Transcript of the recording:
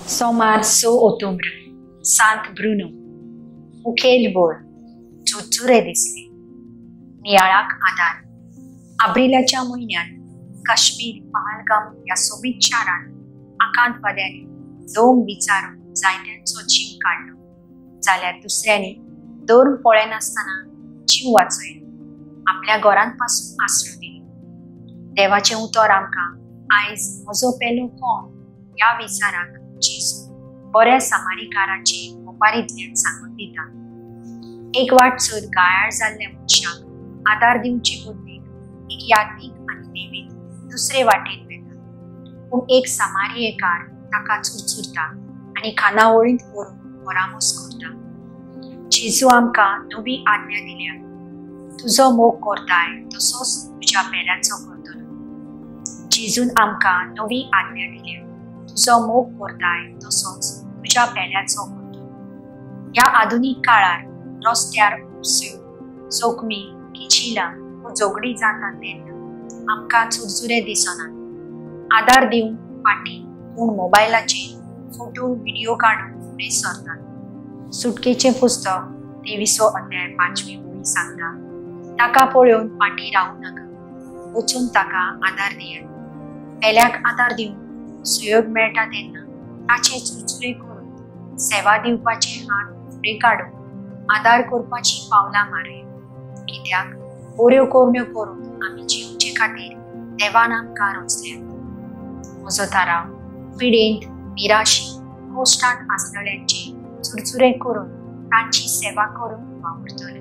सोमार 6 ऑक्टोबर, सांत ब्रुनो. मुखेल वळ चुरचुरे दिसले. नियाळाक आदार. आब्रिलाच्या म्हयन्यांत काश्मीर पहलगाम ह्या सोबीत शारांत आकांतवाद्यांनी दोंग विचारून जायत्यांचो जीव काडलो, जाल्यार दुसऱ्यांनी धर्म पळयनासतना जीव वाचयलो, आपल्या घरांपासून आसरो दिलो. देवाचें उतर आमकां आयज म्हजो पेलो कोण ह्या विचाराक जेजू बऱ्या सामारीकाराचे ओपारींतल्यान सांगून दिता. एक वाटसर गायाळ जाल्ल्या मनशाक आदार दिवचे बदलेक एक यात्रीक आनी देवीत दुसरे वाटेन वेता, पूण एक सामारियेकार ताका चुरचुरता आनी खानावळींत व्हरून परामोस करता. जेजू आमकां नवी आज्ञा दिल्या, तुजो मोग करताय तसोच तुज्या पेल्याचो करतलो. जेजून आमकां नवी आज्ञा दिल्या, तुजो मोग करताय तसोच तुज्या पेल्याचो करतलो. ह्या आधुनीक काळार रस्त्यार उपस्यो, जोखमी, किचिलां व झगडीं जातात तेन्ना आमकां चुरचुरे दिसनात. आदार दिवन फाटीं पूण मोबायलाचेर फोटो व्हिडियो काडून फुडें सरतात. सुटकेचें पुस्तक 23वो अध्याय 5वी ओळी सांगता, ताका पळोवन फाटीं रावूं नाका, वचून ताका आदार दियात. पेल्याक आदार दिवन सुयोग मेळटा तेन्ना ताचे चुरचुरे करून सेवा दिवपाचे हात फुडें काडून आदार करपाची पावलां मारुया. कित्याक बऱ्यो करण्यो करून आमी जिवचे खातीर देवान आमकां रचल्यात. म्हजो थाराव, पिडेंत, निराशी, कश्टांत आसलेल्यांचे चुरचुरे करून तांची सेवा करून वावुरतले.